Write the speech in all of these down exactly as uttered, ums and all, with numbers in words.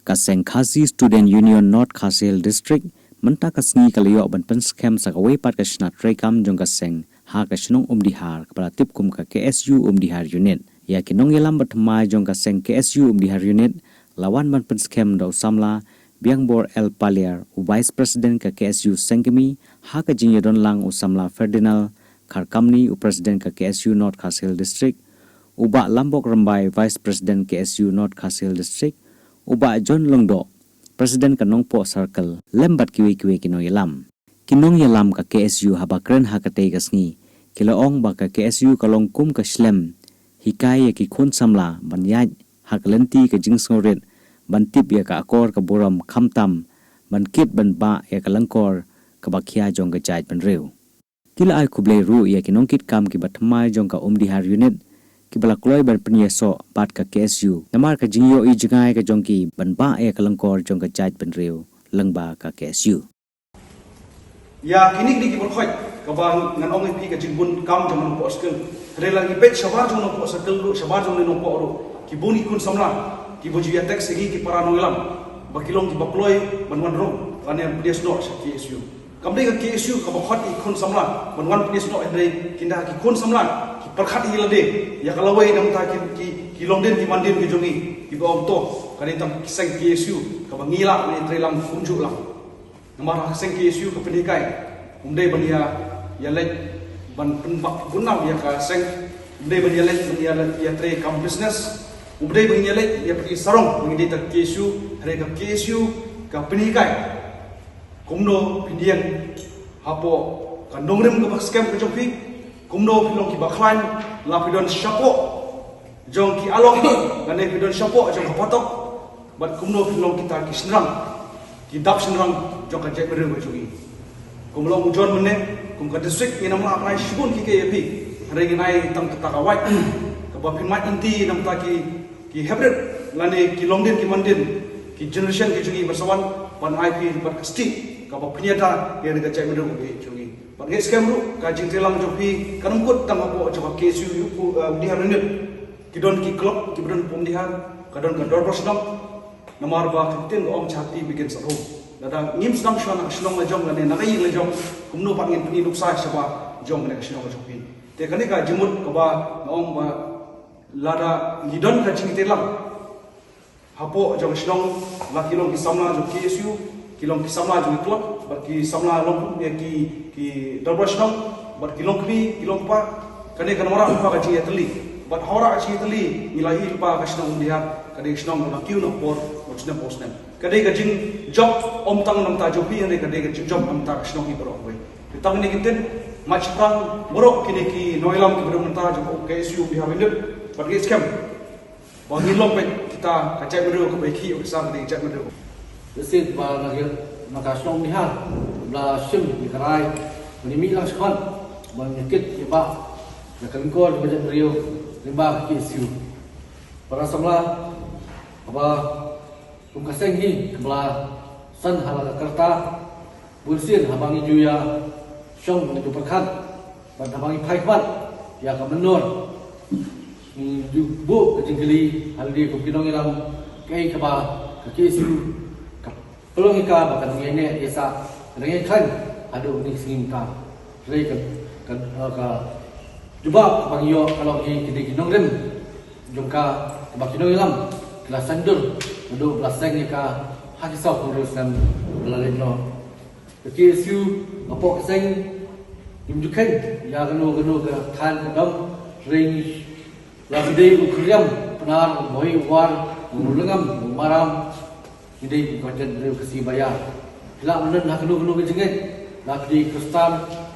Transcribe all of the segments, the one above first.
Ka seng Khasi Student Union North Khasi Hills District mynta ka sngi ka la ïoh ban pynskhem sa kawei pat ka shnat treikam jong ka seng ha ka shnong Umdihar kaba la tip kum ka K S U Umdihar Unit. Ïa ki nongïalam ba thymmai jong ka seng K S U Umdihar Unit la wan ban pynskhem da u samla Biangbor L Paliar, u Vice President ka K S U Sengkmie, ha ka jingïadon lang u samla Ferdinand Kharkamni, u President ka K S U North Khasi Hills District, u Bah Lambok Rymbai, Vice President K S U North Khasi Hills District, u Bah John Lyngdoh, President ka Nongpoh Circle, lem bad kiwei kiwei ki nongïalam. Ki nongïalam ka K S U haba kren ha katei ka sngi ki la ong ba ka K S U ka long kum ka shlem hikai ïa ki khun samla ban ïaid ha ka lynti ka jingsngewrit, ban tip ïa ka akor ka burom, khamtam ban kit ban bah ïa ka lyngkor kaba khia jong ka jaitbynriew. Ki la ai khublei ruh ïa ki nongkitkam kiba thymmai jong ka Umdihar Unit kiba la kloi ban pynïasoh bad ka K S U namar ka jingïohi jngai ka jong ki ban bah ïa ka lyngkor jong ka jaitbynriew lyngba ka K S U. Ïa kine kine ki baroh kaba ngan ong ïa phi ka jingbun kam jong nongpoh skul. Hynrei la ngi peit shabar jong nongpoh skul ruh, shabar jong nongpoh ruh, ki bun ki khun samla kiba ju ïa text ïa ngi ki para nongïalam ba ki long kiba kloi ban wan rung lane ban pynïasnoh sha K S U. Kam dei ka K S U kaba khot ïa ki khun samla ban wan pynïasnoh, hynrei ki da ki khun samla ki pyrkhat ïa lade ïa ka lawei namar ki, ki, ki longdien ki mandien ki jong ngi kiba ong to ka dei tang ki seng K S U kaba ngi lah ban ïatreilang kumjuh lang. Namar ha ka seng K S U ka pynhikai, um dei ban ïa, ïa leit ban pynbak gunnam ïa ka seng, um dei ban ïa leit ban ïa, ïa trei kam business, um dei ban ïa leit ïa pynïasarong ban ïa dei ta K S U, hynrei ka K S U ka pynhikai kumno phin ïeng hapoh ka nongrim kaba skhem ka jong phi, kumno phin long kiba khlaiñ, la phi don shapoh jong ki along, lane phi don shapoh jong ka patok, bad kumno phi long kita ki shynrang, ki dap shynrang jong ka jaitbynriew ka jong ngi. Kum long u John mynne, kum ka district ngin ym lah ban ai shibun ki kyrteng ïa phi, hynrei ngin ai tang kata ka wait kaba phin mad lynti namar ki, ki hybrid lane ki longdien ki mandien, ki generation ki jong ngi ba sa wan, ban ai phi bad ka stieh kaba phin ïada ïa ka jaitbynriew ka jong ngi. Bad ngi skhem ruh ka jingtreilang jong phi kan ym kut tang hapoh jong ka K S U, uh, Umdihar Unit. Ki don ki club kiba don hapoh Umdihar, ka don ka dorbar shnong. Namar ba ka ktien ka ong charity begins at home. Lada ngim sdang shuwa na ka shnong la jong lane na ka ïing la jong, kumno pat ngin pyni nuksa shabar jong kane ka shnong ka jong phi. Te kane ka jingmut kaba nga ong ba lada ngi don ka jingtreilang hapoh jong ka shnong, la ki long ki samla jong K S U, ki long ki samla jong ki club, bad ki samla long, eh, ki, ki dorbar shnong, bad ki long kmie, ki long kpa, kane kan wanrah lypa ka jingïatylli. Bad ha wanrah ka jingïatylli ngi la ïohi lypa ka shnong Umdihar ka dei ka shnong kaba kiew na ka por snem pa snem. Ka dei ka jingjop ym tang na bynta jong phi, hynrei ka dei ka jingjop na bynta ka shnong hi baroh kawei. Te tang kine ki ktien, mad shaphrang baroh kine ki nongïalam kiba don mynta jong ka K S U Umdihar Unit, bad ngi skhem ba ngin long beit kita ka jaitbynriew kaba ïakhih ïa ka sar ka dei ka jaitbynriew. Shisien ba na ka, na ka shnong Umdihar ba la shim ïa ka rai ban ïa mih lang shakhmat ban ïa kit ïa bah ïa ka lyngkor jong ka jaitbynriew lyngba ka K S U. Para samla, haba kum ka seng hi kaba la san ha la ka rta, bunsien haba ngi ju ïa shong ngi ju pyrkhat bad haba ngi phai khmat ïa ka mynnor, ngi ju buh ka jingkylli ha lade kum ki nongïalam, kaei kaba ka K S U ka pynlong ïa ka ba ka dang ïaineh ïasah, ka dang ïakhlaiñ haduh kine ki sngi mynta. Hynrei ka, ka, ka jubab kaba ngi ïoh ka long hi ki dei ki nongrim jong ka, kaba ki nongïalam ki la saiñdur naduh ba la seng ïa ka ha ki saw phew hynriew snem ba la leit noh. Ka K S U hapoh ka seng ngim ju kheiñ ïa kano kano ka thaiñ ka dong, hynrei la ki dei u Khriam, Pnar, u Bhoi, u War, u Lengam, u Maram, ki dei kum ka jaitbynriew Khasi ba ïar. Ki lah ban don ha kano kano ka jingngeit, la ki dei Khristan,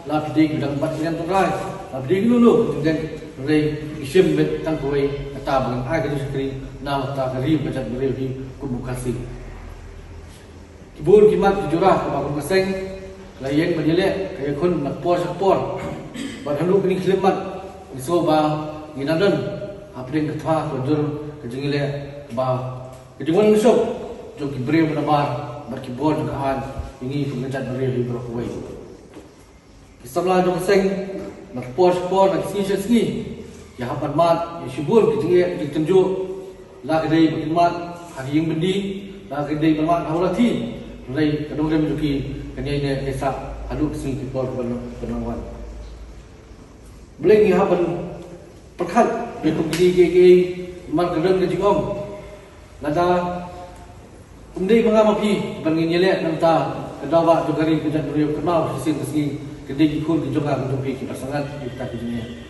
la ki dei ki dang bat ki ngan tynrai, la ki dei kano kano ka jingngeit, hynrei ngi shim beit tang kawei, kata ba ngan ai ka jingshakri na ka bynta ka ri bad ka jaitbynriew hi kum u Khasi. Ki bun ki mat ki jura kaba kum ka seng la ïeng ban ïaleh ka ïakhun na ka por sha ka por. Bad haduh kine ki khyllipmat ngi sngew ba ngin nang don hapdeng ka thma kaba jur ka jingïaleh kaba ka jingwan mynshup jong ki briew ba nabar bad ki bor jong ka aiñ ïa ngi kum ka jaitbynriew hi baroh kawei. Ki samla jong ka seng na ka por sha ka por, na ka sngi sha ka sngi, ki hap ban mad ïa shibun ki jingeh ki jingtynjuh, la ka dei ba kin mad ha ka ïing byndi, La ka dei ban wad ha u lathi, hynrei ka nongrim jong ki kan ïai neh ïai sah haduh ka sngi ki por ban ban nang wan. Balei ngi hap ban pyrkhat ïa kum kine kiei kiei? Namar ka don ka jingong, lada ym dei ma nga ma phi ban ngin ïaleh, nangta ka daw ba jong ka ri ka jaitbynriew kan mraw shisien ka sngi, ka dei ki khun ki jong nga ki jong phi kiba sangeh ïa kita ki jingeh.